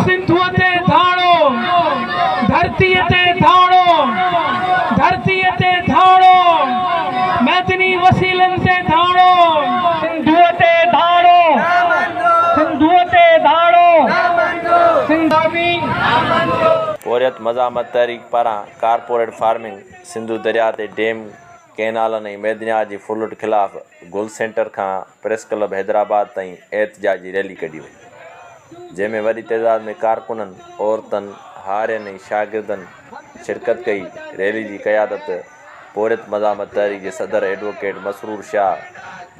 سنڌوء تي ڌاڙو، ڌرتيء تي ڌاڙو، ڌرتيء تي ڌاڙو، معدني وسيلن تي ڌاڙو. سنڌوء تي ڌاڙو، سنڌوء تي ڌاڙو، سنڌ. پورهيت مزاحمت تحريڪ پاران ڪارپوريٽ فارمنگ، سنڌو درياء تي ڊيم، ڪئنالن ۽ معدنيات جي ڦرلٽ خلاف گل سينٽر کان پريس ڪلب حيدرآباد تائين احتجاجي ريلي ڪڍي وئي، جنهن ۾ وڏي تعداد ۾ ڪارڪنن، عورتن، هارين ۽ شاگردن شرڪت ڪئي، ريلي جي قيادت پورهيت مزاحمت تحريڪ جي صدر advocate Masroor Shah,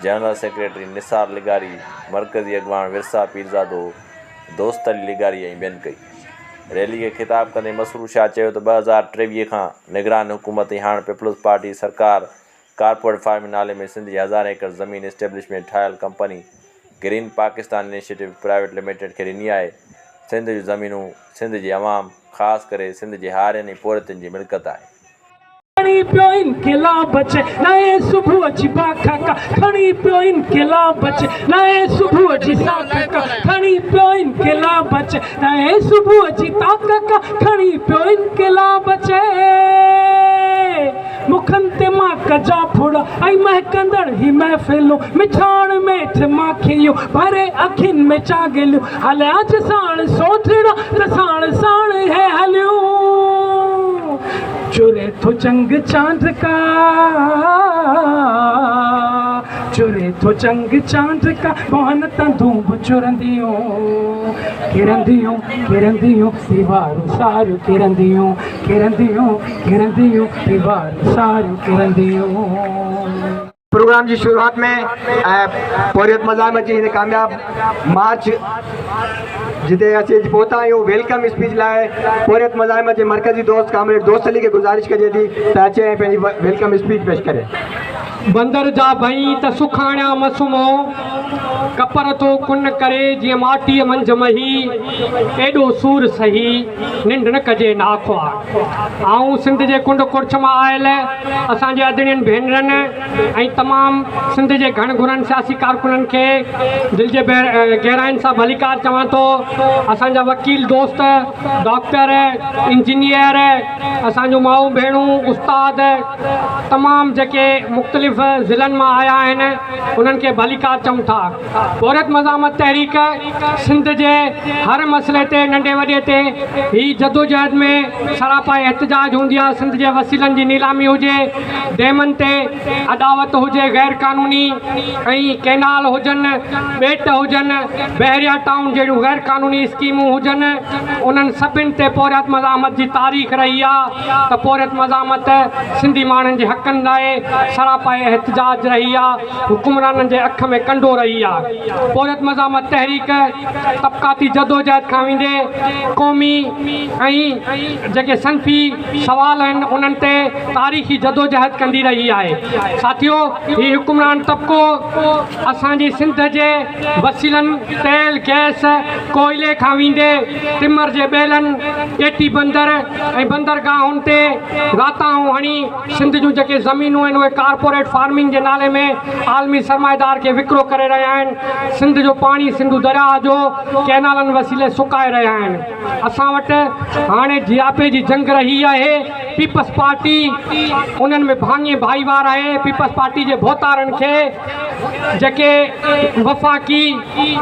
general secretary Nisar لغاري، مرڪزي اڳواڻ ورثا پيرزادو، دوست علي لغاري ۽ ٻين ڪئي. ريلي کي خطاب ڪندي مسرور شاهه چيو ته 2023 کان نگران حڪومت ۽ هاڻ پيپلز پارٽي سرڪار ڪارپوريٽ فارمنگ نالي ۾ سنڌ جي هزارين ايڪڙ زمين اسٽيبلشمينٽ ٺاهيل company green Pakistan initiative private limited کي ڏني آهي، سنڌ جون زمينون سنڌ جي عوام خاص ڪري سنڌ جي هارين ۽ پورهيتن جي ملڪيت آهي. کڻي پيو انقلاب اچي نئين صبح جي باک ڪا کڻي پيو انقلاب اچي نئين صبح جي ساک ڪا کڻي پيو انقلاب اچي نئين صبح جي تاڪ ڪا کڻي پيو انقلاب اچي مکن تي ماڪ جا ڦڙا ۽ مهڪندڙ هي محفلون مٺاڻ ميٺ ماکيون ڀري اکين ۾ چاڳليون هليا اچ ساڻ سوڍڙا ته ساڻ ساڻ هي هليون چري ٿو چنگ چانڊڪا چري ٿو چنگ چانڊڪا ڀونئن تان ڌونب چرنديون ڪرنديون ڪرنديون ديوارون ساريون ڪرنديون ڪرنديون ڪرنديون ديوارون ساريون ڪرنديون. پروگرام جي شروعات ۾ پورهيت مزاحمت جي هن ڪامياب مارچ جتي اسين اڄ پهتا آهيون welcome speech لاء پورهيت مزاحمت جي مرڪزي دوست ڪامريڊ دوست علي کي گذارش ڪجي ٿي ته اچي ۽ پنهنجي welcome speech پيش ڪري. بندر جا ڀئين ته سکاڻيان مسمو، ڪپر ٿو ڪن ڪري جيئن ماٽيء منجهه مهي، ايڏو سور سهي ننڊ نه ڪجي ناخوار. آئون سنڌ جي ڪنڊ ڪڙڇ مان آيل اسان جي ادڙين ڀينرن ۽ تمام سنڌ جي گهڻ گهرن سياسي ڪارڪنن کي دل جي گهراين سان ڀليڪار چوان ٿو. اسان جا وڪيل دوست، ڊاڪٽر، انجنيئر، اسان جون مائون ڀيڻون، استاد، تمام جيڪي مختلف ضلعن مان آيا آهن انهن کي ڀليڪار چئون ٿا. پورهيت مزاحمت تحريڪ سنڌ جي هر مسئلي تي ننڍي وڏي تي هي جدوجهد ۾ سراپا احتجاج هوندي آهي سنڌ جي وسيلن جي نيلامي هجي ڊيمن تي اڏاوت هجي غير قانوني ۽ ڪينال هجن ٻيٽ هجن بحريا ٽائون جهڙيون غير قانوني اسڪيمون هجن انهن سڀن تي پورهيت مزاحمت جي تاريخ رهي آهي ته پورهيت مزاحمت سنڌي ماڻهن جي حقن لاء سراپا احتجاج رهي آ، حڪمرانن جي اک ۾ ڪنڊو رهي آ. پورهيت مزاحمت تحريڪ طبقاتي جدوجهد کان ويندي قومي ۽ جيڪي صنفي سوال آهن انهن تي تاريخي جدوجهد ڪندي رهي آهي. ساٿيو هي حڪمران طبقو اسان جي سنڌ جي وسيلن تيل، گئس، ڪوئلي کان ويندي تمر جي ٻيلن، ڪيٽي بندر ۽ بندرگاهن تي راتاهون هڻي سنڌ جون جيڪي زمينون آهن اهي ڪارپوريٽ فارمنگ جي نالي ۾ عالمي سرمائيدار کي وڪرو ڪري رهيا آهن، سنڌ جو پاڻي سنڌو درياهه جو ڪئنالن وسيلي سڪائي رهيا آهن. اسان وٽ هاڻي جياپي جي جنگ رهي آهي، پيپلز پارٽي انهن ۾ ڀاڱي ڀائيوار آهي، پيپلز پارٽي جي ڀوتارن کي جيڪي وفاقي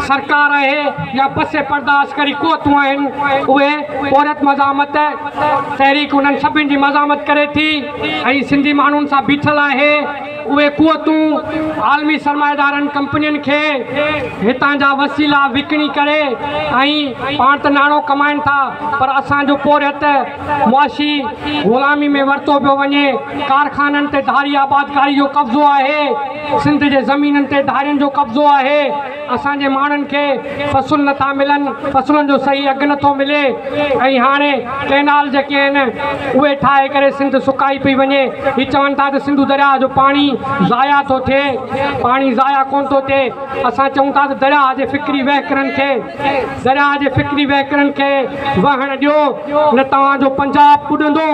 سرڪار آهي يا پس پرده عسڪري قوتون آهن اهي پورهيت مزاحمت تحريڪ انهن سڀن جي مزاحمت ڪري ٿي ۽ سنڌي ماڻهن سان بيٺل آهي اهي قوتون عالمي سرمائيدارن ڪمپنين کي هتان جا وسيلا وڪڻي ڪري ۽ پاڻ ته ناڻو ڪمائن ٿا پر اسان جو پورهيت معاشي غلامي ۾ ورتو پيو وڃي ڪارخانن تي ڌاري آبادڪاري جو قبضو آهي سنڌ جي زمينن تي ڌارين جو قبضو آهي، اسان جي ماڻهن کي فصل نٿا ملن، فصلن جو صحيح اگهه نٿو ملي ۽ هاڻي ڪئنال جيڪي آهن اهي ٺاهي ڪري سنڌ سڪائي پئي وڃي، هي چون ٿا ته سنڌو درياهه جو پاڻي ضايع ٿو ٿئي، پاڻي ضايع ڪونه ٿو ٿئي، اسان چئون ٿا ته درياهه جي فڪري وهڪرن کي درياهه جي فڪري وهڪرن کي وهڻ ڏيو، نه توهان جو پنجاب ٻڏندو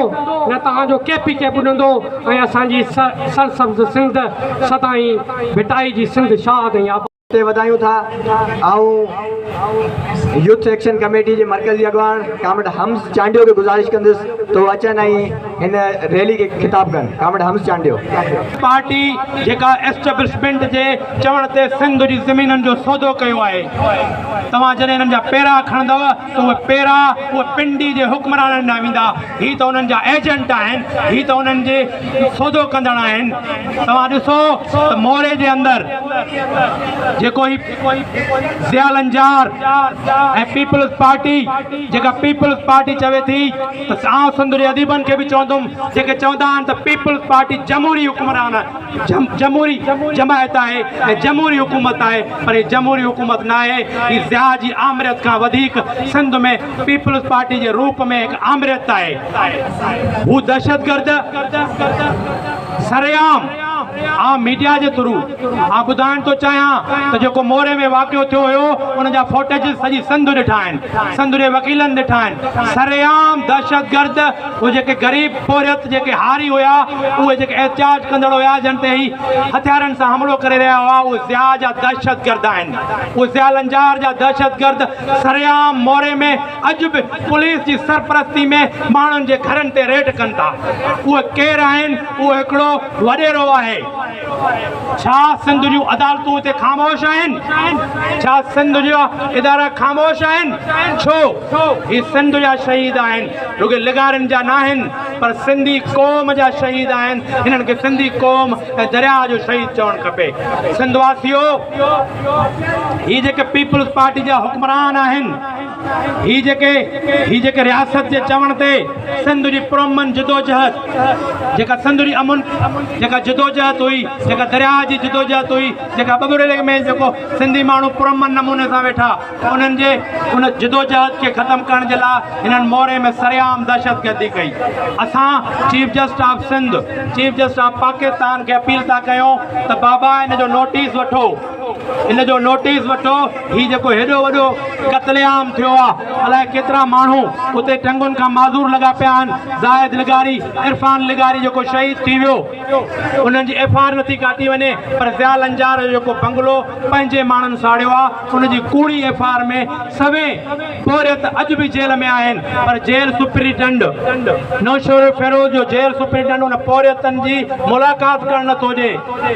نه توهان جو ڪي پي ڪي ٻڏندو. ۽ اسان جي سرسبز سنڌ سدائين ڀٽائي جي سنڌ شاد ۽ آباد. تي وڌايون ٿا. آئون يوٿ ايڪشن ڪميٽي جي مرڪزي اڳواڻ ڪامريڊ حمز چانڊيو کي گذارش ڪندس ته هو اچن ۽ هن ريلي کي خطاب ڪن. ڪامريڊ حمز چانڊيو. پارٽي جيڪا ايسٽبلشمينٽ جي چوڻ تي سنڌ جي زمينن جو سودو ڪيو آهي، توهان جڏهن انهن جا پيرا کڻندؤ ته اهي پيرا اهي پنڊي جي حڪمرانن ڏانهن ويندا. هي ته انهن جا ايجنٽ آهن، هي ته انهن جي سودو ڪندڙ آهن. توهان ڏسو ته موري جي اندر جيڪو هي ضياء لنجار ۽ پيپلز پارٽي جيڪا پيپلز پارٽي چوي ٿي ته آئون سنڌ جي اديبن کي به چوندم جيڪي چوندا آهن ته پيپلز پارٽي جمهوري حڪمران جمهوري جماعت آهي ۽ جمهوري حڪومت آهي پر هي جمهوري حڪومت ناهي، هي ضياء جي آمريت کان وڌيڪ سنڌ ۾ پيپلز پارٽي جي روپ ۾ هڪ آمريت آهي. هو دهشتگرد سرعام آئون ميڊيا جي ٿرو آئون ٻڌائڻ ٿو چاهيان ته جيڪو موري ۾ واقعو ٿيو هيو ان جا فوٽيجز سڄي سنڌ ڏٺا آهن، سنڌ جي وڪيلن ڏٺا آهن، سرعام دهشتگرد اهي جيڪي غريب پورهيت جيڪي هاري هيا اهي جيڪي احتجاج ڪندڙ هيا جن تي هي هٿيارن سان حملو ڪري رهيا هئا اهي ضياء جا دهشتگرد آهن اهي ضياء لنجار جا دهشتگرد سرعام موري ۾ اڄ به پوليس جي سرپرستي ۾ ماڻهن جي گهرن تي ريڊ ڪن ٿا اهي ڪير آهن اهو هڪڙو وڏيرو آهي. ڇا سنڌ جون عدالتون اتي خاموش آهن؟ ڇا سنڌ جا ادارا خاموش آهن؟ ڇو؟ هي سنڌ جا شهيد آهن، رڳي لغارين جا ناهن پر سنڌي قوم جا شهيد آهن، هنن کي سنڌي قوم ۽ درياهه جو شهيد چوڻ کپي. سنڌ واسيو! هي جيڪي پيپلز پارٽي جا حڪمران آهن، هي جيڪي هي جيڪي رياست جي چوڻ تي سنڌ جي پرامن جدوجهد جيڪا سنڌ جي امن جيڪا جدوجهد هئي جيڪا درياهه جي جدوجهد هئي جيڪا ٻٻرڙي ۾ جيڪو سنڌي ماڻهو پرامن نموني سان ويٺا انهن جي ان جدوجهد کي ختم ڪرڻ جي لاء هنن موري ۾ سرعام دهشتگردي ڪئي. اسان chief justice of Sindh, chief justice of Pakistan کي اپيل ٿا ڪيون ته بابا ان جو نوٽيس وٺو، ان جو نوٽيس وٺو، هي جيڪو هيڏو وڏو قتل عام ٿيو آ، الائي ڪيترا ماڻهو اتي ٽنگن کان معذور لڳا پيا آهن، زاهد لغاري، عرفان لغاري جيڪو شهيد ٿي ويو، انهن جي ايف I R نٿي ڪاٽي وڃي پر ضياء لنجار جو جيڪو بنگلو پنهنجي ماڻهن ساڙيو آ ان جي ڪوڙي ايف I R ۾ سوين پورهيت اڄ به جيل ۾ آهن پر جيل سپرنٽنڊ نوشهروفيروز جو جيل سپرنٽنڊ ان پورهيتن جي ملاقات ڪرڻ نٿو ڏي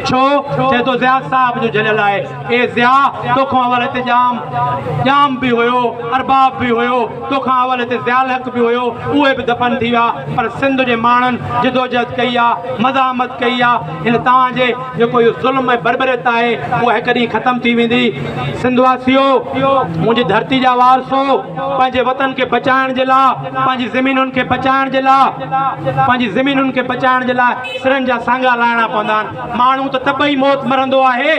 ڇو چئي ٿو ضياء صاحب جو جهليل آهي اي ضياء توکان اول هتي ڄام ڄام به هيو ارباب به هيو توکان اول هتي ضياء الحق به هيو اهي به دفن ٿي ويا پر سنڌ جي ماڻهن جدوجهد ڪئي آ مزاحمت ڪئي آ هن توهان جي جيڪو اهو ظلم ۽ بربريت آهي اها هڪ ڏينهن ختم ٿي ويندي سنڌ واسيو منهنجي ڌرتي جا وارثو پنهنجي وطن کي بچائڻ جي لاء پنهنجي زمينن کي بچائڻ جي لاء پنهنجي زمينن کي بچائڻ جي لاء سرن جا سانگا لاهڻا پوندا آهن ماڻهو ته طبعي موت مرندو آهي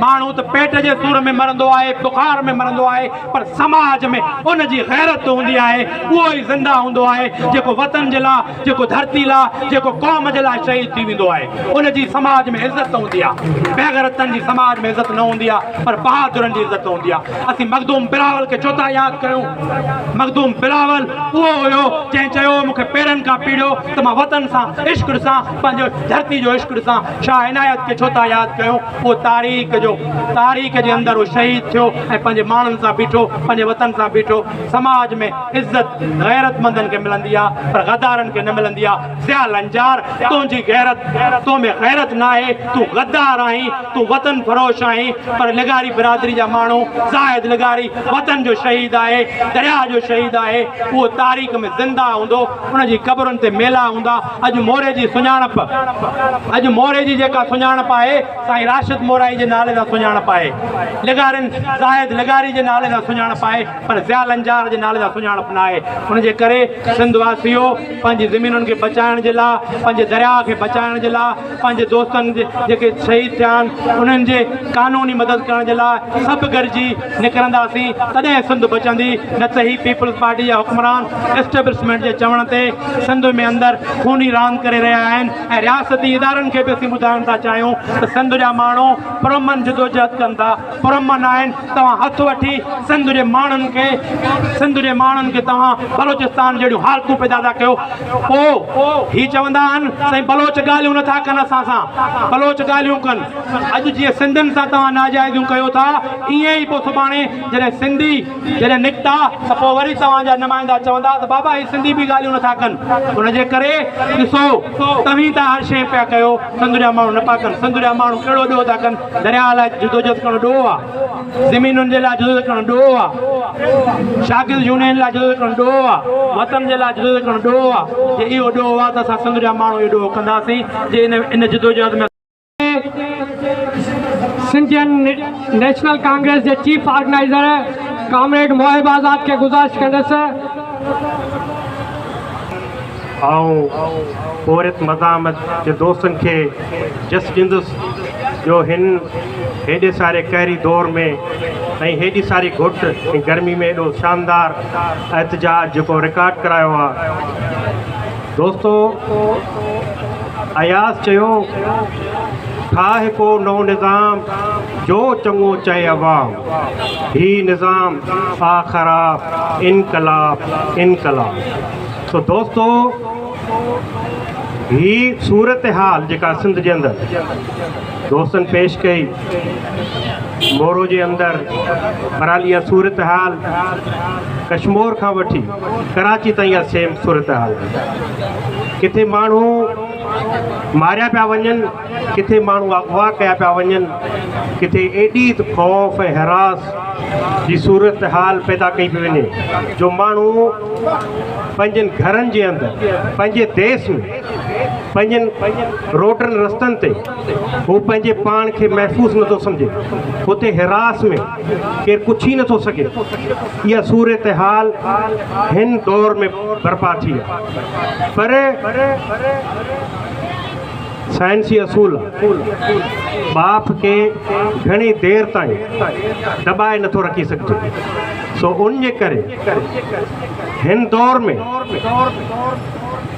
ماڻهو ته پيٽ جي سور ۾ مرندو آهي بخار ۾ مرندو آهي پر سماج ۾ ان جي غيرت هوندي آهي اهو ئي زنده هوندو آهي جيڪو وطن جي لاء جيڪو ڌرتي لاء جيڪو قوم جي لاء شهيد ٿي ويندو آهي ان جي سماج ۾ عزت هوندي آهي بيغيرتن جي سماج ۾ عزت نه هوندي آهي پر بهادرن جي عزت هوندي آهي اسين مخدوم بلاول کي ڇو ٿا ياد ڪيون مخدوم بلاول اهو هيو جنهن چيو مون کي پيرن کان پيڙيو ته مان وطن سان عشق ڏسان پنهنجو ڌرتي جو عشق ڏسان شاهه عنايت کي ڇو ٿا ياد ڪيون اهو تاريخ جو تاريخ جي اندر اهو شهيد ٿيو ۽ پنهنجي ماڻهن سان بيٺو پنهنجي وطن سان بيٺو سماج ۾ عزت غيرتمندن کي ملندي آ پر غدارن کي نه ملندي آ ضياء لنجار تنهنجي غيرت تو ۾ غيرت ناهي تون غدار آهين تون وطن فروش آهين پر لغاري برادري جا ماڻهو زاهد لغاري وطن جو شهيد آهي درياء جو شهيد آهي اهو تاريخ ۾ زنده هوندو ان جي قبرن تي ميلا هوندا اڄ موري جي سڃاڻپ اڄ موري جي جيڪا سڃاڻپ آهي سائين راشد مورائي جي نالي سان سڃاڻپ آهي لغارين زاهد لغاري جي نالي سان سڃاڻپ آهي پر ضياء لنجار جي نالي سان سڃاڻپ نه آهي ان جي ڪري سنڌ واسيو پنهنجي زمينن کي بچائڻ جي لاء پنهنجي درياء کي بچائڻ جي لاء پنهنجي دوستن جي جيڪي شهيد ٿيا آهن انهن جي قانوني مدد ڪرڻ جي لاء سڀ گڏجي نڪرنداسين تڏهن سنڌ بچندي نه ته هي پيپلز پارٽي جا حڪمران اسٽيبلشمينٽ جي چوڻ تي سنڌ ۾ اندر خوني راند ڪري رهيا آهن ۽ رياستي ادارن کي به اسين ٻڌائڻ ٿا چاهيون ته سنڌ جا ماڻهو پرامن جدوجهد ڪن ٿا پرامن آهن توهان هٿ وٺي سنڌ جي ماڻهن کي سنڌ جي ماڻهن کي توهان بلوچستان جهڙيون حالتون پيدا ٿا ڪيو پوء هي چوندا آهن سائين بلوچ بلوچ ڳالهيون نٿا ڪن اسان سان، بلوچ ڳالهيون ڪن. اڄ جيئن سنڌين سان توهان ناجائزيون ڪيو ٿا، ائين ئي پوء سڀاڻي جڏهن سنڌي جڏهن نڪتا ته پوء وري توهان جا نمائندا چوندا ته بابا هي سنڌي به ڳالهيون نٿا ڪن. ان جي ڪري ڏسو توهين ٿا هر شيء پيا ڪيو، سنڌ جا ماڻهو نه پيا ڪن. سنڌ جا ماڻهو ڪهڙو ڏوهه ٿا ڪن؟ درياهه لاء جدوجهد ڪرڻ ڏوهه آ؟ زمينن جي لاء جدوجهد ڪرڻ ڏوهه آ؟ شاگرد يونين لاء جدوجهد ڪرڻ ڏوهه آ؟ وطن جي لاء جدوجهد ڪرڻ ڏوهه آ؟ جي اهو ڏوهه آ ته اسان سنڌ جا ماڻهو اهو ڏوهه ڪنداسين جي ان جدوجهد ۾. سنڌين نيشنل ڪانگريس جي chief organizer comrade Mohib Azad کي گذارش ڪندس. آئون پورهيت مزاحمت جي دوستن کي جس ڏيندس جو هن هيڏي ساري قهري دور ۾ ۽ هيڏي ساري گهٽ ۽ گرمي ۾ ايڏو شاندار احتجاج جيڪو رڪارڊ ڪرايو آ. دوستو اياز چيو ٺاهه ڪو نئون نظام جو چڱو چئي عوام هي نظام آ خراب انقلاب انقلاب. سو دوستو هي صورتحال جيڪا سنڌ جي اندر دوستن پيش ڪئي مورو جي اندر بهرحال اها صورتحال ڪشمور کان وٺي ڪراچي تائين اها سيم صورتحال ڪٿي ماڻهو ماريا پيا وڃن ڪٿي ماڻهو اغوا ڪيا پيا وڃن ڪٿي ايڏي ته خوف ۽ هراس جي صورتحال پيدا ڪئي پئي وڃي جو ماڻهو پنهنجن گهرن جي اندر پنهنجي ديس ۾ پنهنجن روڊن رستن تي هو پنهنجي پاڻ کي محفوظ نٿو سمجهي اتي هراس ۾ ڪير ڪڇي نٿو سگهي اها صورتحال هن دور ۾ برپا ٿي آهي پر سائنسي اصول ٻاڦ کي گهڻي دير تائين دٻائي نٿو رکي سگهجي سو ان جي ڪري هن دور ۾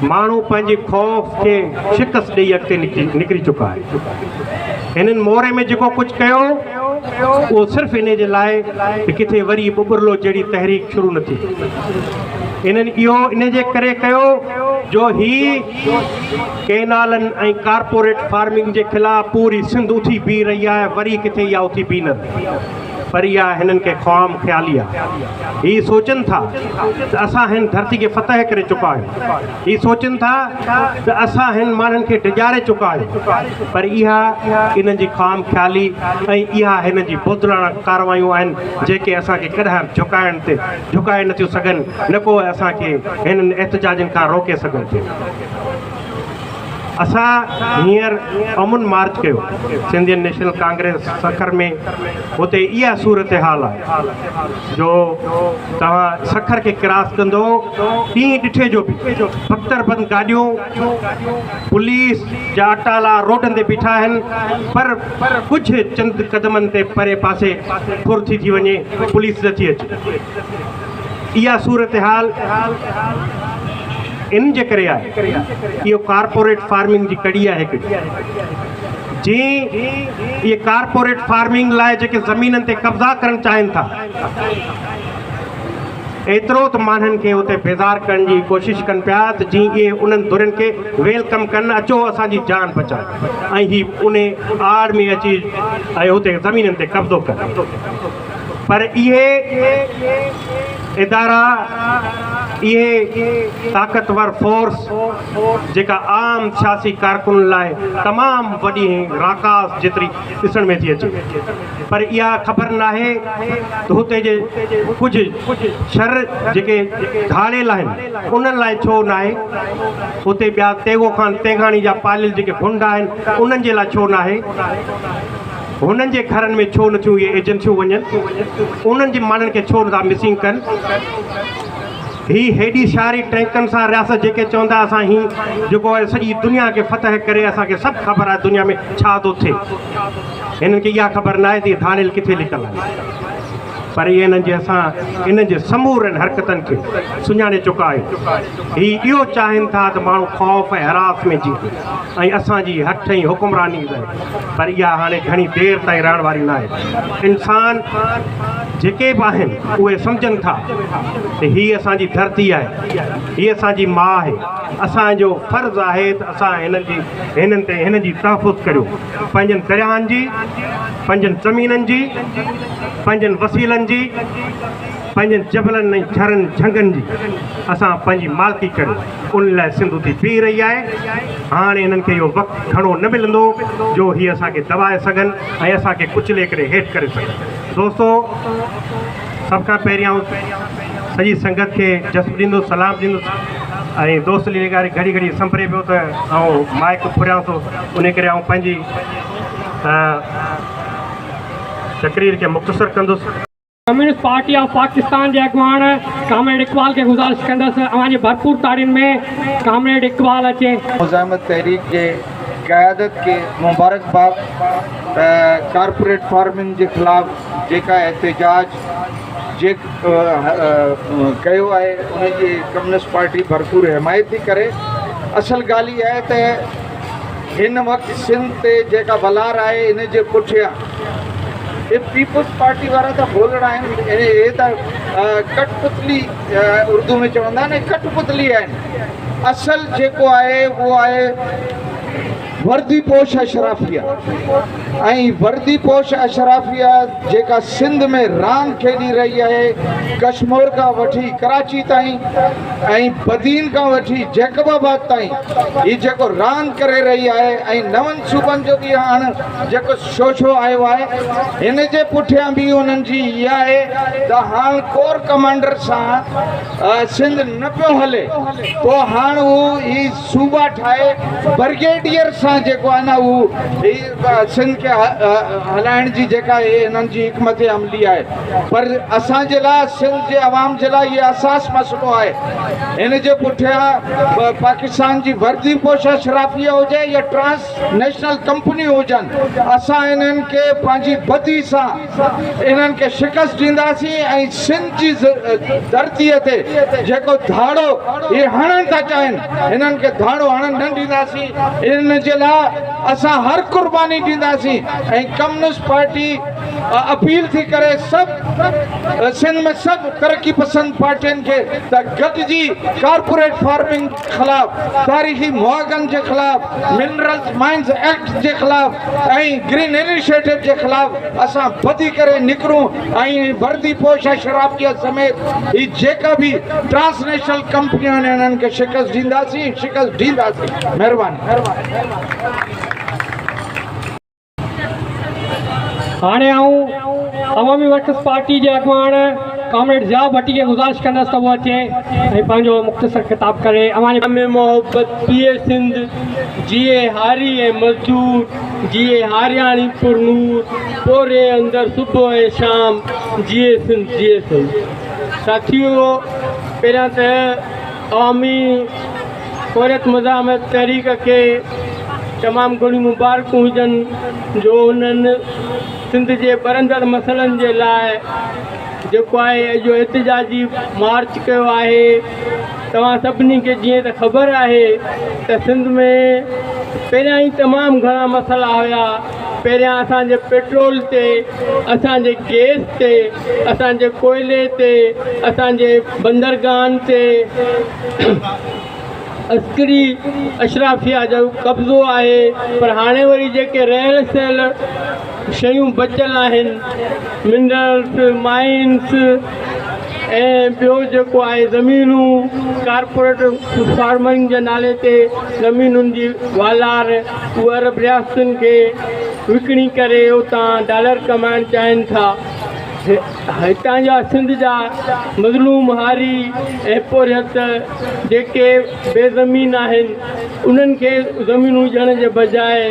ماڻهو پنهنجي خوف کي شڪست ڏئي اڳتي نڪري چڪا آهن. هنن موري ۾ جيڪو ڪجهه ڪيو اهو صرف انهي جي لاء ته ڪٿي وري ٻٻرلو جهڙي تحريڪ شروع نه ٿئي. هنن اهو انهي جي ڪري ڪيو جو هي ڪئنالن ۽ ڪارپوريٽ فارمنگ جي خلاف پوري سنڌ اٿي بيهي رهي آهي، وري ڪٿي اها اٿي بيهي نه رهي. پر اها هنن کي خام خيالي آهي. هي سوچن ٿا ته اسان هن ڌرتي کي فتح ڪري چڪا آهيون. هي سوچن ٿا ته اسان هن ماڻهن کي ڊيڄاري چڪا آهيون. پر اها انهن جي خام خيالي ۽ اها هنن جي بزدلاڻا ڪارروايون آهن جيڪي اسان کي ڪڏهن به جهڪائڻ تي جهڪائي نٿيون سگهن نه ڪو اسان کي هنن احتجاجن کان روڪي سگهن ٿيون. اسان هينئر امن مارچ ڪيو سنڌين نيشنل ڪانگريس سکر ۾ اتي اها صورتحال آهي جو توهان سکر کي ڪراس ڪندو ڏينهن ڏٺي جو به بڪتر بند گاڏيون پوليس جا اٽالا روڊن تي بيٺا آهن پر ڪجهه چند قدمن تي پري پاسي ڦر ٿي ٿي وڃي پوليس نٿي اچي اها صورتحال ان جي ڪري آهي اهو ڪارپوريٽ فارمنگ جي ڪڙي آهي هڪڙي جي اهي ڪارپوريٽ فارمنگ لاء جيڪي زمينن تي قبضا ڪرڻ چاهين ٿا ايترو ته ماڻهن کي اتي بيزار ڪرڻ جي ڪوشش ڪن پيا ته جي اهي انهن ڌرين کي welcome ڪن اچو اسان جي جان بچايو ۽ هي ان آڙ ۾ اچي ۽ اتي زمينن تي قبضو ڪن پر اهي ادارا، اهي طاقتور فورس جيڪا عام سياسي ڪارڪنن لاء تمام وڏي راڪاس جيتري ڏسڻ ۾ ٿي اچي پر اها خبر ناهي ته هتي جي ڪجهه شھر جيڪي ڌاڙيل آهن انهن لاء ڇو ناهي، اتي ٻيا تيغو خان تيغاڻي جا پاليل جيڪي ڀنڊ آهن انهن جي لاء ڇو ناهي. هنن جي گهرن ۾ ڇو نٿيون اهي ايجنسيون وڃن؟ انهن جي ماڻهن کي ڇو نٿا مسنگ ڪن؟ هي هيڏي ساري ٽينڪن سان رياست جيڪي چوندا اسان هي جيڪو آهي سڄي دنيا کي فتح ڪري اسان کي سڀ خبر آهي دنيا ۾ ڇا ٿو ٿئي هنن کي اها خبر ناهي ته اهي ڌاڙيل ڪٿي لڪل آهن. पर इहे इन्हनि जे असां इन्हनि जे समूरनि हरकतनि खे सुञाणे चुका आहियूं। ही इहो चाहिनि था त माण्हू ख़ौफ़ ऐं हरास में जीअनि ऐं असांजी हठ ऐं हुकुमरानी रहे, पर इहा हाणे घणी देरि ताईं रहण वारी न आहे। इंसान जेके बि आहिनि उहे सम्झनि था त हीअ असांजी धरती आहे, हीअ असांजी माउ आहे, असांजो फ़र्ज़ु आहे त असां हिननि ते हिननि जी तहफ़ुज़ करियूं, पंहिंजनि दरियानि जी, पंहिंजनि ज़मीननि जी, पंहिंजनि वसीलनि जी, पंहिंजनि जबलनि ऐं झरनि झंगनि जी असां पंहिंजी मालिकी करियूं। उन लाइ सिंधु थी बीह रही आहे। हाणे हिननि खे इहो वक़्तु घणो न मिलंदो जो हीअ असांखे दॿाए सघनि ऐं असांखे कुचले करे हेठि करे सघनि। दोस्तो, सभ खां पहिरियां सॼी संगत खे जस ॾींदुसि, सलाम ॾींदुसि ऐं दोस्त लीगारे घड़ी घड़ी संभरे पियो त आउं माइक फुरियां थो, उन करे आउं पंहिंजी तकरीर खे मुख़्तसर कंदुसि। कम्युनिस्ट पार्टी ऑफ पाकिस्तान जे अॻवान कामरेड इक़बाल खे गुज़ारिश कंदुसि अव्हांजी भरपूर ताड़ियुनि में कामरेड इक़बाल अचे। मुज़ाहिमत तहरीक जे क़यादत खे मुबारकबाद। कारपोरेट फार्मिंग जे ख़िलाफ़ जेका एहतजाज जे कयो आहे उनजी कम्युनिस्ट पार्टी भरपूर हिमायत थी करे। असल ॻाल्हि इहा आहे त हिन वक़्तु सिंध ते जेका वलार आहे इन जे पुठियां हे पीपल्स पार्टी वारा त बोलणा आहिनि, हे त कठपुतली उर्दू में चवंदा आहिनि, कठपुतली आहिनि। असल जेको आहे उहो आहे वर्दी पोश अशराफिया ऐं वर्दी पोश अशराफिया जेका सिंध में रांदि खेॾी रही आहे, कश्मीर खां वठी कराची ताईं ऐं बदीन खां वठी जैकबाबाद ताईं हीअ जेको रांदि करे रही आहे ऐं नवनि सूबनि जो बि हाणे जेको शोशो आयो आहे हिन जे पुठियां बि उन्हनि जी इहा आहे त हाणे कोर कमांडर सां सिंध न पियो हले, पोइ हाणे हू ही सूबा ठाहे ब्रिगेडियर सां जेको आहे न उहो सिंध खे हलाइण जी जेका हिननि जी हिकमत अमली आहे। पर असांजे लाइ सिंध जे अवाम जे लाइ इहो असास मसइलो आहे। हिन जे पुठियां पाकिस्तान जी वर्दी पोश अशराफिया हुजे या ट्रांस नेशनल कंपनियूं हुजनि, असां हिननि खे पंहिंजी बदी सां हिननि खे शिकस्त ॾींदासीं ऐं सिंध जी धरतीअ ते जेको धाड़ो इहे हणणु था चाहिनि हिननि खे धाड़ो हणणु न ॾींदासीं। हिन जे लाइ असां हर कुर्बानी ॾींदासीं ऐं कम्युनिस्ट पार्टी अपील थी करे सभु सिंध में सभु तरक़ी पसंद पार्टियुनि खे त गॾिजी कारपोरेट फार्मिंग ख़िलाफ़, तारीख़ी मुआगनि जे ख़िलाफ़, मिनरल्स माइंस एक्ट जे ख़िलाफ़ ऐं ग्रीन इनिशिएटिव जे ख़िलाफ़ असां वधी करे निकिरूं ऐं वर्दी पोश शराबिया समेत ही जेका बि ट्रांसनेशनल कंपनियूं आहिनि इन्हनि खे शिकस्त ॾींदासीं, शिकस्त ॾींदासीं। महिरबानी। हाणे आउं अवामी वर्कर्स पार्टी जे अॻवान कामरेड ज़िया भट्टी खे गुज़ारिश कंदुसि त उहो अचे ऐं पंहिंजो मुख़्तसर ख़िताब करे। अव्हां में मोहब्बत पिए सिंध जिए हारी ऐं मज़दूर, जिए हारियाणी पुरनूर, पोरे अंदरि सुबुह ऐं शाम, जिए सिंध जिए सिंध। साथियो, पहिरियां त अवामी पोरियत मुज़ाहिमत तहरीक खे तमामु घणियूं मुबारकूं हुजनि जो हुननि सिंध जे ॿरंदड़ मसइलनि जे लाइ जेको आहे अॼु एहतजाजी मार्च कयो आहे। तव्हां सभिनी खे जीअं त ख़बर आहे त सिंध में पहिरियां ई तमामु घणा मसइला हुया। पहिरियां असांजे पेट्रोल ते, असांजे गैस ते, असांजे कोयले ते, असांजे बंदरगाहनि ते अस्करी अशराफिया जो कब्ज़ो आहे। पर हाणे वरी जेके रहियल सहियल शयूं बचियल आहिनि, मिनरल्स, माइंस ऐं ॿियो जेको आहे ज़मीनूं, कारपोरेट फार्मिंग जे नाले ते ज़मीनुनि जी वालार उहा अरब रियासतुनि खे विकिणी करे उतां डॉलर कमाइणु चाहिनि था। हितां जा सिंध जा मज़लूम हारी ऐं पोरियत जेके बेज़मीन आहिनि उन्हनि खे ज़मीनूं ॾियण जे बजाए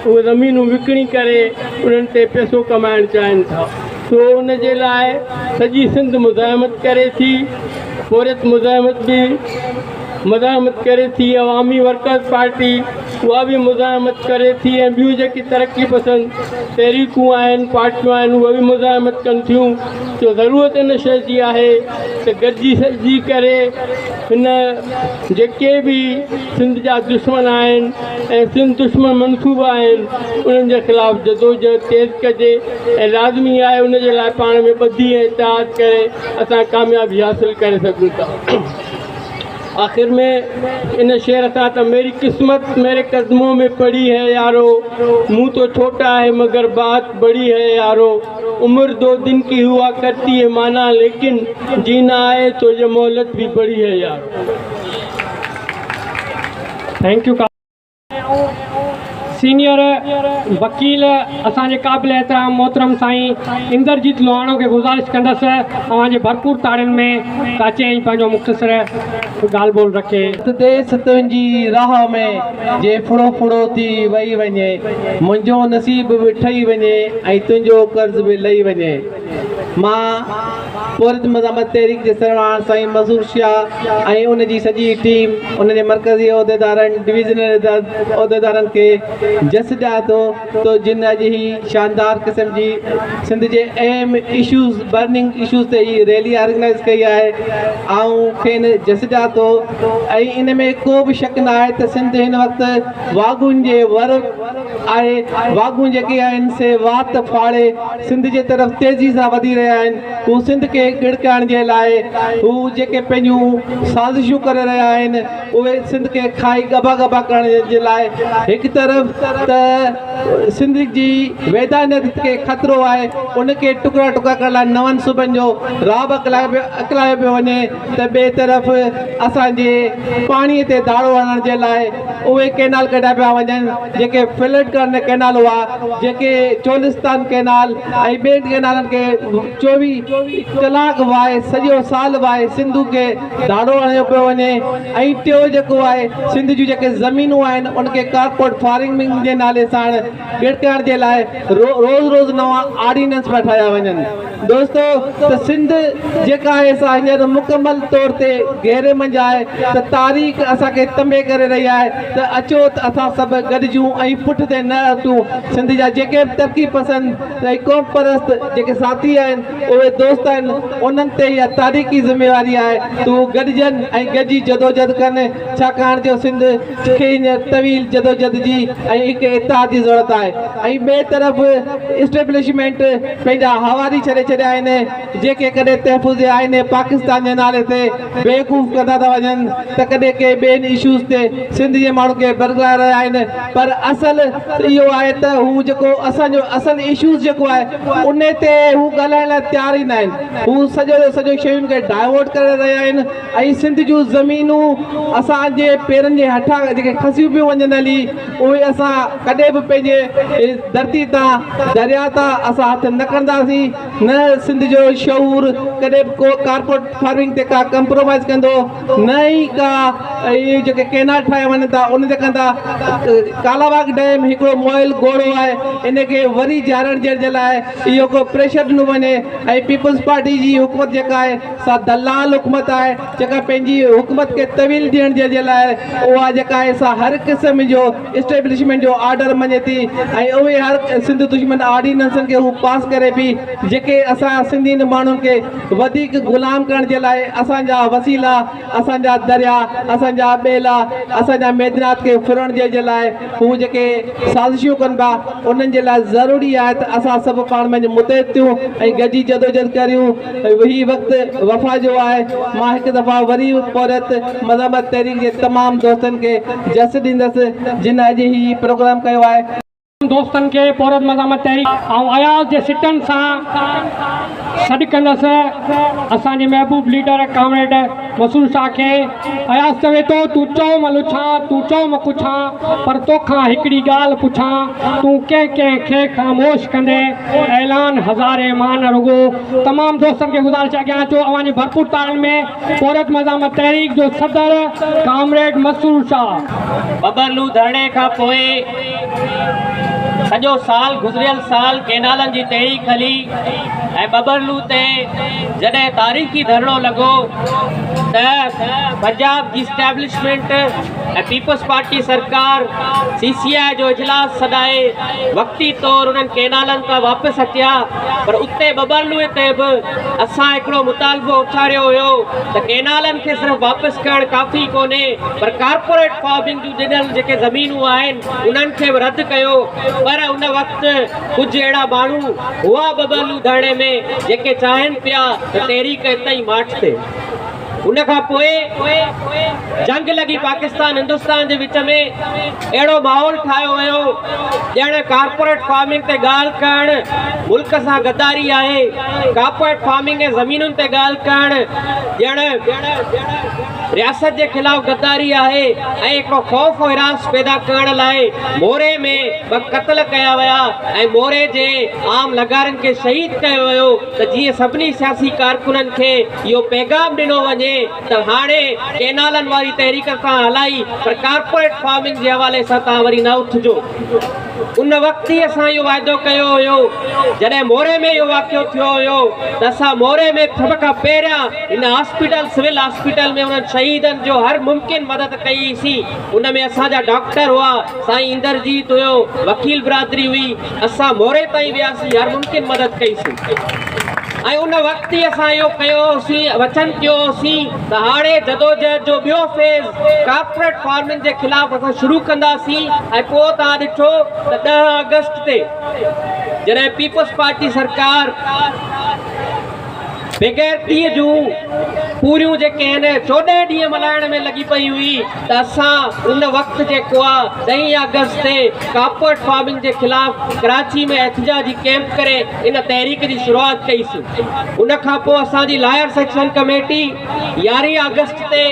उहे ज़मीनूं विकिणी करे उन्हनि ते पैसो कमाइणु चाहिनि था। सो उन जे लाइ सॼी सिंध मुज़ाहिमत करे थी, पोरियत मुज़ाहिमत बि मुज़ाहिमत करे थी। अवामी वर्कर्स पार्टी اها به مزاحمت ڪري ٿي ۽ ٻيون جيڪي ترقي پسند تحريڪون آهن، پارٽيون آهن، اهي به مزاحمت ڪن ٿيون. سو ضرورت ان شيء جي آهي ته گڏجي سڏجي ڪري هن جيڪي به سنڌ جا دشمن آهن ۽ سنڌ دشمن منصوبا آهن انهن جي خلاف جدوجهد تيز ڪجي ۽ لازمي آهي ان جي لاء پاڻ ۾ ٻڌي ۽ اتحاد ڪري اسان ڪاميابي حاصل ڪري سگهون ٿا. آخر ۾ ان شعر سان ته ميري قسمت ميري قدمون ۾ پڙي هي يارو، منهن تو ڇوٽا هي مگر بات بڙي هي يارو، عمر دو دن ڪي هوا ڪرتي هي معنيٰ ليڪن جينا آئي تو يه مهلت ڀي بڙي هي يارو. Thank you senior وڪيل اسان جي قابل احترام محترم سائين اندرجيت لوهاڻو کي گذارش ڪندس اوهان جي ڀرپور تاڙين ۾ ته اچي ۽ پنهنجو مختصر ڳالهه ٻولهه رکي. ديس تنهنجي راهه ۾ جي ڦڙو ڦڙو ٿي وهي وڃي، منهنجو نصيب به ٺهي وڃي ۽ تنهنجو قرض به لهي وڃي. مان پورهيت مزاحمت تحريڪ جي سرواڻ سائين منصور شاهه ۽ ان جي سڄي ٽيم، ان جي مرڪزي عهديدارن، ڊويزنل عهديدارن کي جس ڏيان ٿو ته جن اڄ هي شاندار قسم جي سنڌ جي اهم اشوز، برننگ اشوز تي هي ريلي آرگنائيز ڪئي آهي. آئون کين جس ڏيان ٿو ۽ ان ۾ ڪو به شڪ نه آهي ته سنڌ هن وقت واڳون جي ور آهي، واڳون جيڪي آهن سي وات ڦاڙي سنڌ جي طرف تيزي سان وڌي رهيا آهن، هو سنڌ کي ڳڙڪائڻ جي لاء هو جيڪي پنهنجون سازشون ڪري رهيا آهن اهي سنڌ کي کائي ڳڀا ڳڀا ڪرڻ جي لاء هڪ طرف ته سنڌ جي ويدانيت کي خطرو آهي ان کي ٽڪرا ٽڪرا ڪرڻ لاء نون صوبن جو راب اڪلايو پيو وڃي ته ٻئي طرف اسان جي پاڻي تي ڌاڙو هڻڻ جي لاء اهي ڪئنال ڪڍيا پيا وڃن جيڪي فلڊ ڪرڻ ڪئنال هئا جيڪي چولستان ڪئنال ۽ ٻين ڪئنالن کي 24 ڪلاڪ وهائي سڄو سال وهائي سنڌو کي ڌاڙو هڻيو پيو وڃي ۽ ٽيو جيڪو آهي سنڌ جون جيڪي زمينون آهن ان کي ڪارپوريٽ فارمنگ جي نالي ساڻ ڳڙڪائڻ جي لاء روز روز نوان آرڊيننس پيا ٺاهيا وڃن. دوستو ته سنڌ جيڪا آهي سا هينئر مڪمل طور تي گهيري منجهه آهي ته تاريخ اسان کي تنبيهه ڪري رهي آهي ته اچو ته اسان سڀ گڏجون ۽ پٺ تي نه هٽون سنڌ جا جيڪي به ترقي پسند ۽ قوم پرست جيڪي ساٿي آهن اهي دوست آهن انهن تي اها تاريخي ذميواري آهي ته هو گڏجن ۽ گڏجي جدوجهد ڪن ڇاڪاڻ جو سنڌ کي هينئر طويل جدوجھد جي ۽ هڪ اتحاد جي ضرورت آهي ۽ ٻئي طرف اسٽيبلشمينٽ پنهنجا حواري ڇڏي ڇڏيا آهن جيڪي ڪڏهن تحفظ آئين پاڪستان جي نالي تي بيوقوف ڪندا ٿا وڃن ته ڪڏهن ڪنهن ٻين اشوز تي سنڌ جي ماڻهن کي برغلائي رهيا آهن پر اصل اهو آهي ته هو جيڪو اسان جو اصل اشوز جيڪو آهي ان تي هو ڳالهائڻ لاء تيار ئي ناهن هو سڄو جو سڄو شين کي ڊائيورٽ ڪري رهيا آهن ۽ سنڌ جون زمينون اسان جي پيرن جي هٺان جيڪي کسيون پيون وڃن هلي اهي اسان ڪڏهن به پنهنجي ڌرتي تان درياء تان اسان هٿ نه کڻنداسين نه سنڌ جو شعور ڪڏهن به ڪو ڪارپوريٽ فارمنگ تي ڪا ڪمپرومائز ڪندو نه ئي ڪا اهي جيڪي ڪينال ٺاهيا وڃن ٿا ان تي ڪندا ڪالاباغ ڊيم هڪڙو مئل گهوڙو آهي ان کي وري جيارڻ جي لاء اهو ڪو پريشر ڏنو وڃي ۽ پيپلز پارٽي جي حڪومت جيڪا آهي سا دلال حڪومت آهي جيڪا پنهنجي حڪومت کي طويل ڏيڻ جي لاء اها جيڪا آهي سا هر قسم جو اسٽيبلشمينٽ جو آرڊر مڃي ٿي ۽ اهي هر سنڌ دشمن آرڊيننسن کي هو پاس ڪري پئي جيڪي اسان سنڌين ماڻهن کي وڌيڪ غلام ڪرڻ جي لاء اسان جا وسيلا اسان جا دريا، اسان جا ٻيلا، اسان جا معدنيات کي ڦرڻ جي لاء هو جيڪي سازشون ڪن پيا انهن جي لاء ضروري آهي ته اسان سڀ پاڻ ۾ متحد ٿيون ۽ گڏجي جدوجهد ڪريون. هي وقت وفا جو آهي. مان هڪ دفعا وري پورهيت مزاحمت تحريڪ جي تمام دوستن کي جس ڏيندس جن اڄ هي پروگرام ڪيو آهي. دوستن کي پورهيت مزاحمت تحريڪ آئون اياز جي سٽن سان سڏ ڪندس اسان جي محبوب ليڊر ڪامريڊ مسرور شاهه کي اياز چوي ٿو تون چئو مان لڇان تون چئو مان ڪڇان پر توکان هڪڙي ڳالهه پڇان تون ڪنهن ڪنهن کي خاموش ڪندي اعلان هزارين مان نه رڳو تمام دوستن کي گذارش اڳيان اچو اوهان جي ڀرپور تاڙين ۾ پورهيت مزاحمت تحريڪ جو صدر ڪامريڊ مسرور شاهه. ٻٻرلو ڌرڻي کان پوء سڄو سال گذريل سال ڪينالن جي تحريڪ هلي ۽ ٻٻرلو تي جڏهن تاريخي ڌرڻو لڳو ته پنجاب جي اسٽيبلشمينٽ ۽ پيپلز پارٽي سرڪار سي سي آء جو اجلاس سڏائي وقتي طور انهن ڪينالن تان واپس هٽيا پر اتي ٻٻرلوء تي به اسان هڪڙو مطالبو اٿاريو هيو ته ڪينالن کي صرف واپس ڪرڻ ڪافي ڪونهي پر ڪارپوريٽ فارمنگ جون ڏنل جيڪي زمينون آهن انهن کي به رد ڪيو پر ان وقت ڪجهه اهڙا ماڻهو هئا ٻٻرلو ڌرڻي ۾ جيڪي چاهين پيا ته تحريڪ اتي ئي ماٺ ٿئي. ان کان پوء جنگ لڳي پاڪستان هندستان جي وچ ۾ اهڙو ماحول ٺاهيو ويو ڄڻ ڪارپوريٽ فارمنگ تي ڳالهه ڪرڻ ملڪ سان غداري آهي، ڪارپوريٽ فارمنگ ۽ زمينن تي ڳالهه ڪرڻ ڄڻ رياست جي خلاف غداري آهي ۽ هڪڙو خوف و هراس پيدا ڪرڻ لاء موري ۾ ٻه قتل ڪيا ويا ۽ موري جي عام لغارين کي شهيد ڪيو ويو ته جيئن سڀني سياسي ڪارڪنن کي اهو پيغام ڏنو وڃي ته هاڻي ڪينالن واري تحريڪ تان هلائي پر ڪارپوريٽ فارمنگ جي حوالي سان تان وري نه اٿجو. ان وقت ئي اسان اهو واعدو ڪيو هيو جڏهن موري ۾ اهو واقعو ٿيو هيو ته اسان موري ۾ سڀ کان پهريان ان هاسپيٽل سول هاسپيٽل ۾ انهن شهيدن جو هر ممڪن مدد ڪئي هئي سين ان ۾ اسان جا ڊاڪٽر هئا سائين اندرجيت هيو وڪيل برادري هئي اسان موري تائين وياسين هر ممڪن مدد ڪئي سين ۽ ان وقت ئي اسان اهو ڪيو هوسين وچن ڪيو هوسين ته هاڻي جدوجهد جو ٻيو فيز ڪارپوريٽ فارمنگ جي خلاف اسان شروع ڪنداسين ۽ پوء توهان ڏٺو ته 10 آگسٽ تي جڏهن پيپلز پارٽي سرڪار بيغيرتيء جون پوريون جيڪي آهن 14 ڏينهن ملهائڻ ۾ لڳي پئي هئي ته اسان ان وقت جيڪو آ ڏهين آگسٽ تي ڪارپوريٽ فارمنگ جي خلاف ڪراچي ۾ احتجاجي ڪيمپ ڪري ان تحريڪ جي شروعات ڪئي سين. ان کان پوء اسان جي لائرس ايڪشن ڪميٽي 11 آگسٽ تي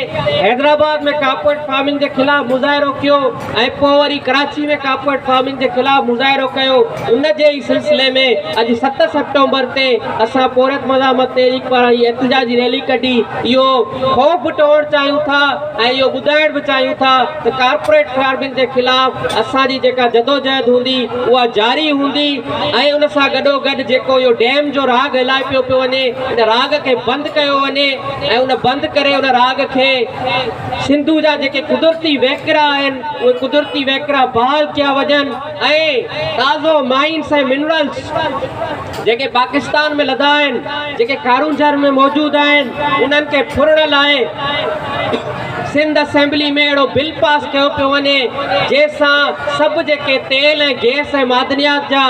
حيدرآباد ۾ ڪارپوريٽ فارمنگ جي خلاف مظاهرو ڪيو ۽ پوء وري ڪراچي ۾ ڪارپوريٽ فارمنگ جي خلاف مظاهرو ڪيو. ان جي ئي سلسلي ۾ اڄ 7 سيپٽمبر تي اسان پورهيت مزاحمت تحريڪ پاران هي احتجاجي ريلي ڪڍي اهو خوف به ٽوڙڻ چاهيون ٿا ۽ اهو ٻڌائڻ به چاهيون ٿا ته ڪارپوريٽ فارمنگ جي خلاف اسان جي جيڪا جدوجهد هوندي اها جاري هوندي ۽ ان سان گڏوگڏ جيڪو اهو ڊيم جو راڳ هلائي پيو وڃي ان راڳ کي بند ڪيو وڃي ۽ ان بند ڪري ان راڳ کي سنڌو جا جيڪي قدرتي وهڪرا آهن اهي قدرتي وهڪرا بحال ڪيا وڃن ۽ تازو مائنس ۽ منرلس جيڪي پاڪستان ۾ لڌا آهن جيڪي ڪارونجهر ۾ موجود آهن انهن کي ڦرڻ لاء سنڌ اسيمبلي ۾ اهڙو بل پاس ڪيو پيو وڃي جنهن سان سڀ جيڪي تيل ۽ گئس ۽ معدنيات جا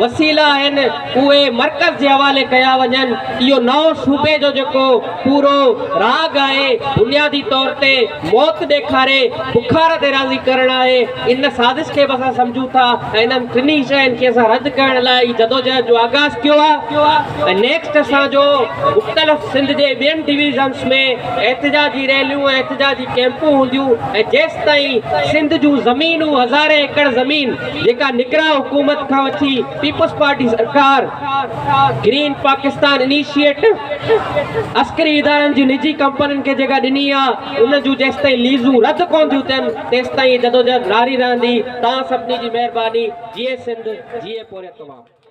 وسيلا آهن اهي مرڪز جي حوالي ڪيا وڃن. اهو نئون صوبي جو جيڪو پورو راڳ آهي بنيادي طور تي موت ڏيکاري بخار تي راضي ڪرڻ آهي. ان سازش کي به اسان سمجهون ٿا ۽ انهن ٽنهي شين کي اسان رد ڪرڻ لاء هي جدوجهد جو آغاز ڪيو آهي ۽ نيڪسٽ اسان جو مختلف سنڌ جي ٻين ڊويزنس ۾ احتجاجي ريليون ۽ احتجاجي ڪيمپون هونديون ۽ جيستائين سنڌ جون زمينون هزارين ايڪڙ زمين جيڪا نگران حڪومت کان وٺي پيپلز پارٽي سرڪار گرين پاڪستان انيشيٽو عسڪري ادارن جي نجي ڪمپنين کي جيڪا ڏني آ ان جون جيستائين ليزون رد ڪون ٿيون ٿين تيستائين جدوجهد جاري رهندي. توهان سڀني جي مهرباني. جيئي سنڌ جيئي پورهيت عوام.